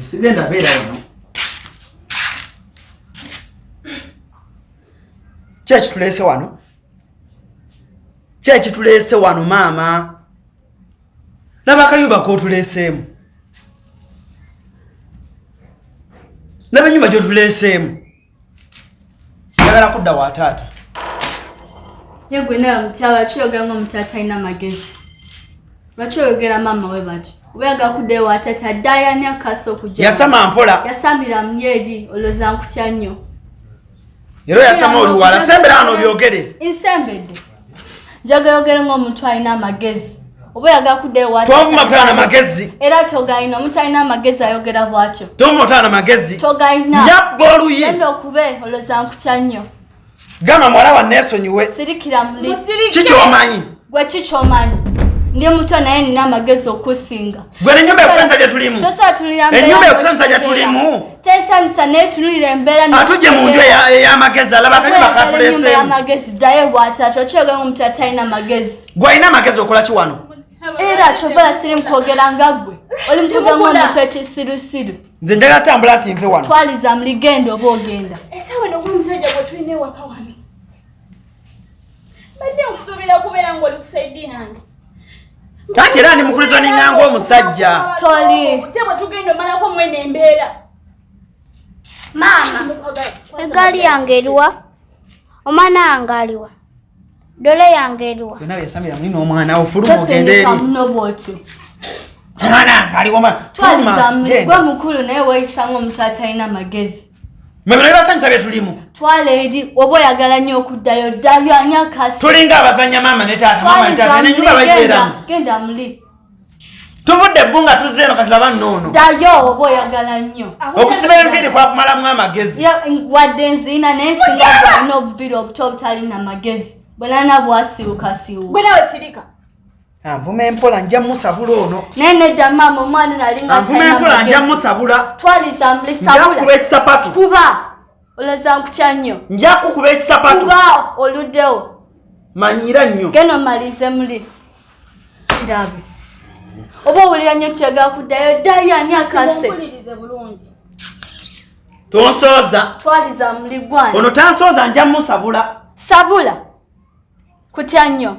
Sigenda beera wano. Ki ekituleese wano? Ki ekituleese wano maama? Laba akayumba k'otuleeseemu. Laba ennyumba gy'otuleeseemu. Njagala kudda wa taata. Ye gwe nawe mukyala lwaki oyogera nga omuntu atalina magezi? Lwaki oyogera maama we batyo? Oba oyagala kudda ewa taata ddayo ani akasa okujja? Yasama mpola. Yasamira muli eri olowooza nkutya nnyo. Era oyasama oli wala sembera wano obyogere. Nsembedde. Njagala oyogere ng'omuntu alina amagezi. Oba oyagala kudda ewa taata. Tonvuma kutana na magezi. Era togayina omuntu alina amagezi ayogera bw'atyo. Tonvuma kutana na magezi. Togayina. Njabba oluyi. Genda okube olowooza nkutya nnyo. Gamba muwala wa neesonyiwe. Sirikira muli. Kikyomanyi. Gwe kikyomanyi. Ndi muto naye nina amagezi okusinga. Gwe n'ennyumba ekusanyusa gye tulimu. Tosobola tunulira mbeera. Ennyumba ekusanyusa gye tulimu. Tesanyusa naye tunulira embeera. Atujje mu nju ey'amagezi alaba akanyumba katuleeseemu. Ey'amagezi ddayo bw'atatu okyogera ng'omuntu atalina magezi. Gwe alina amagezi okola ki wano? Era kyova siri mukwogera nga ggwe. Oli mukwogera ng'omuntu ekisirusiru. Nze njagala tambula nti nve wano. Twaliza muli genda oba ogenda. Essaawa eno omusajja gwe tulina ewaka wano. Mbadde nkusuubira kubeera ng'oli ku saidi yange. Kati era ndi mukulizo ninganga omusajja. Toli. Te bwe tugenda omalako mwene embeera. Maama, eggaali yange eriwa? Omwana wange aliwa? Dole yange eriwa? Byonna byasamira muli n'omwana wo fuluma ogende eri. Tosindika muno bw'otyo. Omwana aliwa mwana. Twaliza muli gwe mukulu naye weeyisa ng'omuntu atalina magezi. Mwe bino bibasanyusa bye tulimu. Twala eri oba oyagala nnyo okuddayo ddayo ani akasi. Tulinga abazannya maama ne taata maama ne taata n'ennyumba bagibeeramu. Genda muli. Tuvudde ebbunga tuzze eno kati laba nnoono. Ddayo oba oyagala nnyo. Okusiba enviiri kwakumalamu amagezi. Wadde nziina naye singa olina obuviiri obuto obutalina magezi. Bwenana bwasiwukasiwuka. Gwe nawe sirika. Anvuma empola nja musabula ono. Naye nedda maama omwana ono alinga Anvuma empola nja musabula. Twaliza muli sabula. Nja kukuba ekisapatu. Kuba. Olowooza nkutya nnyo. Nja kukuba ekisapatu. Kuba oluddewo. Manyiira nnyo. Genda omalize muli. Kirabe. Oba owulira nnyo tuyagala kuddayo ddayo ani akase. Mpulirize bulungi. Tonsooza. Twaliza muli gwana. Ono tansooza nja musabula. Sabula. Kutya nnyo.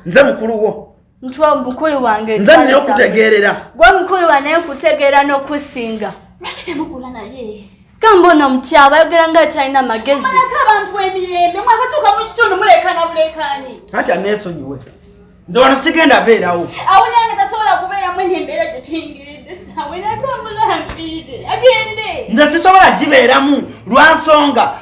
Nze mukulu wo. Ntwa mukulu wange. Nze nina okutegeerera. Gwe mukulu wa naye nkutegeera n'okusinga. Lwaki temukula naye? Gamba ono mutyaba ayogera nga talina magezi. Mumalako abantu emirembe mwakatuuka mu kitundu mulekana bulekani. Anti aneesonyiwe. Nze wano sigenda beerawo. Awulira nga tasobola kubeeramu eno embeera gye tuyingiridde saawa eno atambula nviire agende. Nze sisobola gibeeramu lwa nsonga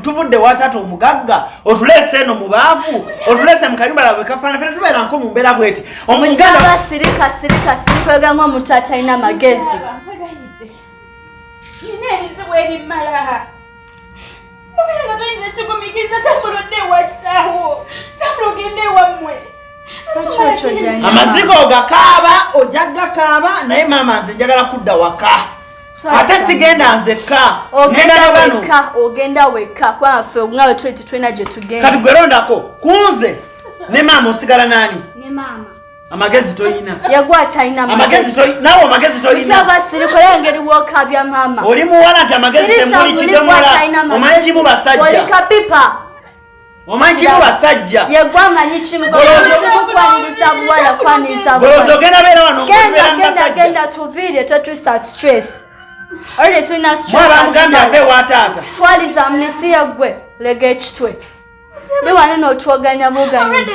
tuvudde wa taata omugagga otuleese eno mu baavu otuleese mu kayumba labwe kafaana fena tubeera nko mu mbeera bweti. Omuganda sirika sirika sirika oyogera ng'omuntu atalina magezi. Nina ebizibu ebimala. Mubeera nga toyinza ekigumiikiriza tambula odde ewa kitaawo. Tambula ogende ewammwe. Amaziga ogakaaba ojja gakaaba naye maama nze njagala kudda waka. Ate sigenda nzekka. Ogenda wekka, ogenda wekka kubanga ffe nga bwe tuli tetulina gye tugenda. Kati gwe londako kunze ne maama osigala nani? Ne maama. Amagezi toyina. Yegwe atalina amagezi. Toyina naawe amagezi toyina. Kyava sirikola engeri w'okaabya maama. Oli muwala nti amagezi temuli kidomola. Omanyi kimu basajja. Oli kapipa. Omanyi kimu basajja. Yegwe amanyi kimu. Kwaniriza buwala kwaniriza buwala. Olowooza ogenda beera wano Genda genda genda tuviire totuusa stress. Already tulina stress. Mwaba amugambye ave ewa taata. Twaliza mulisi yeggwe lega ekitwe. Ndi wano n'otwoganya buganyi.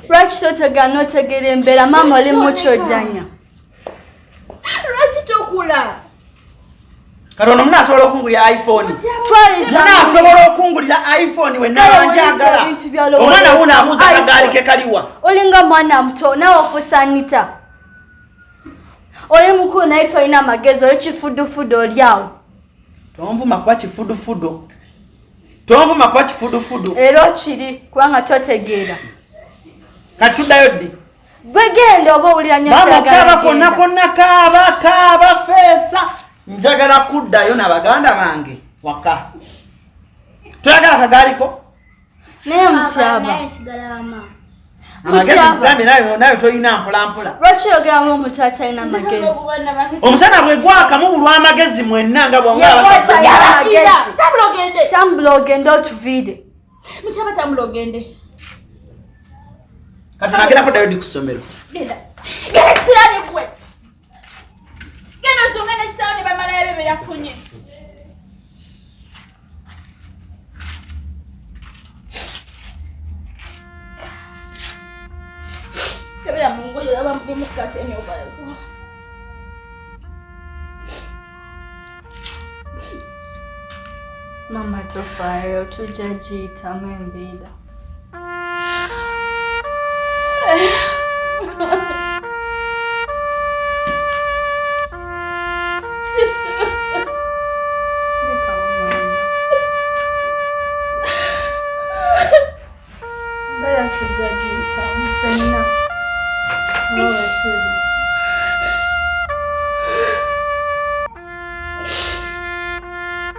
Lwaki totegera n'otegeera embeera maama oli mukyojanya? Lwaki tokula? Kati ono munaasobola okungulira iPhone. Munaasobola okungulira iPhone we naba njagala. Omwana wuno abuuza akagaali ke kaliwa. Olinga mwana muto nawe ofusa Anita. Oli mukulu naye tolina magezi oli kifudufudu oli awo. Tonvuma kuba kifudufudu. Tonvuma kuba kifudufudu. Era okiri kubanga totegeera. Kati tuddayo ddi? Gwe genda oba owulira nnyo Maama kyagala kaaba genda. konna konna kaaba kaaba feesa. Njagala kuddayo na baganda bange waka. Toyagala kagaaliko? Naye mutyaba. Naye nsigala wa maama. Amagezi nkugambe nawe tolina mpolampola. Lwaki oyogera ng'omuntu atalina magezi? Omusana bwe gwaka mubulwa amagezi mwenna nga bwanga abasajja. Tambula ogende. Tambula ogende otuviire. Mutyaba tambula ogende. Kati nagenda kuddayo ddi ku ssomero? Genda. Genda kisiraani ggwe. Genda ozunge ne kitaawo ne bamalaaya be be yafunye. Kebera mu ngoye oba mulimu kateni obaleko. Mama tofaayo tujja giyitamu embeera. Sirikawo maama. Embeera tujja giyitamu ffenna nga bwe tuli.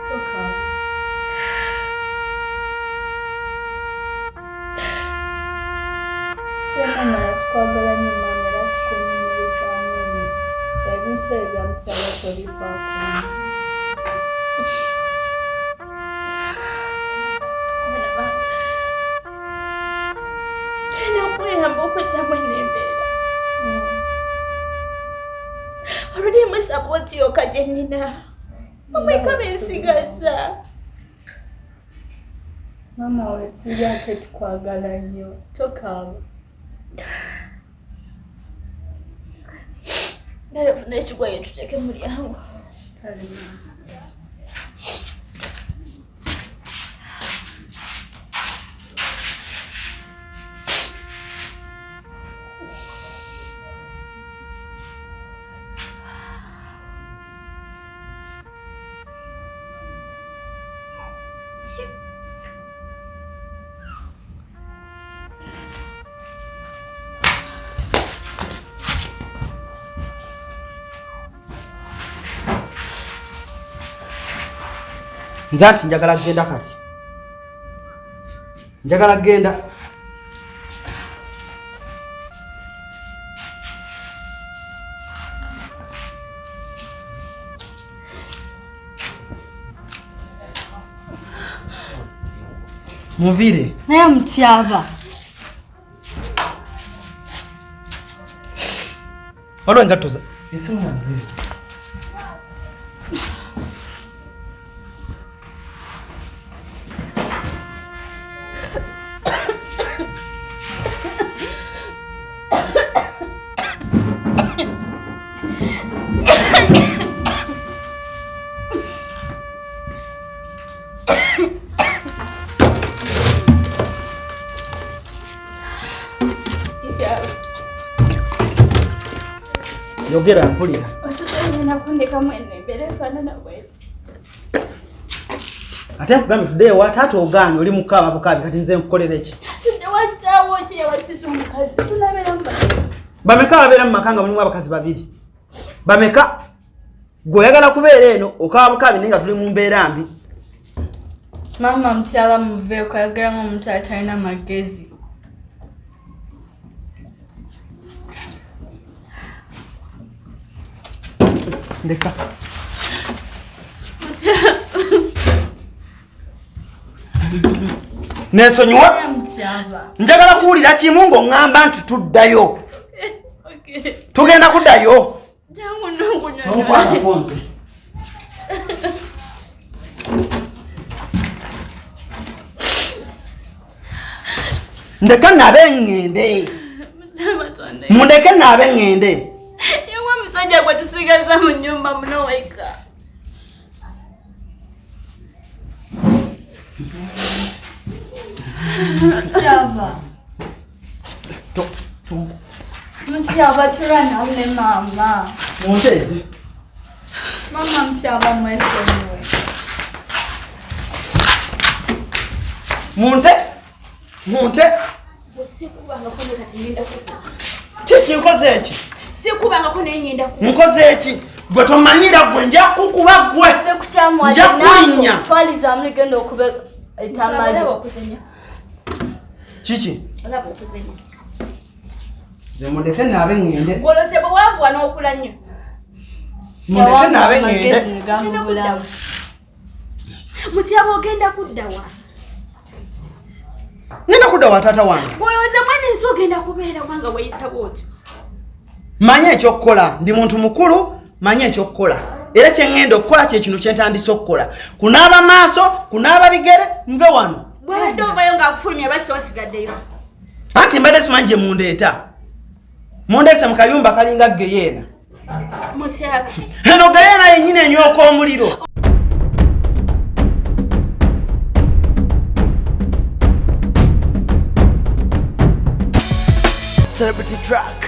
Tokaaba. Maama tukwagala nnyo maama era tukunyumirizaamu nnyo. Ebintu ebyo bya mukyala tobifaako nnyo. Abaana bange. Tulina okweyamba okweggyamu eno embeera. Olulimu sapooti yokka gye nnina. Bamweka bensigazza. Maama wetuli ate tukwagala nnyo. Tokaaba. Kale funa ekigwayo tuteeke mu mulyango. Kale maama. Nze nti njagala kugenda kati. Njagala kugenda. Muvire. Naye mutyaba. Waliwo engatto za esimu yange. Yogera mpulira. Ate nkugambye tudde ewa taata ogaanye oli mukaaba bukaabi kati nze nkukolera ki? Bameka babeera mu maka nga mulimu abakazi babiri? Bameka? Gwe oyagala kubeera eno okaaba bukaabi naye nga tuli mu mbeera mbi. Maama mutyaba muveeko ayogera ng'omuntu atalina magezi. Ndeka. Nensonyiwa. Njagala kuwulira kimu ng'oŋŋamba nti tuddayo. Tugenda kuddayo. Nze. Ndeka naabe ŋŋende. Mundeke naabe ŋŋende. Yewe omusajja gwe tusigaza mu nnyumba muno weka. Mutyaba. Mutyaba tulwana ne maama. Munteeze. Maama mutyaba mwesonyiwe. Munte. Munte. Kiki nkoze eki? Sikubangako naye ngenda kukuba. Nkoze eki? Gwe tomanyira gwe nja kukuba gwe. Nja kulinnya. Twaliza muli genda okuba etamali. Olaba okuzenya. Kiki? Olaba okuzenya. Nze mundeke naabe ŋŋende. Gwolose bwe wavuwa n'okula nnyo. Mundeke naabe ŋŋende. Mutyaba ogenda kudda wa? Ngenda kudda wa taata wange. Gwolowooza mwana ensi ogenda kubeera wanga weeyisa bw'otyo. Manyi ekyokukola, ndi muntu mukulu, manyi ekyokukola. Era kye ŋŋenda okukola kye kino kye ntandise okukola. Kunaaba maaso, kunaaba bigere, nve wano. Bw'obadde ovayo ng'akufulumya lwaki tewasigaddeyo? Anti mbadde simanyi gye mundeeta. Mundeese mu kayumba kalinga geyeena. Mutyaba. Eno geyeena yennyini enyooka omuliro. Celebrity track.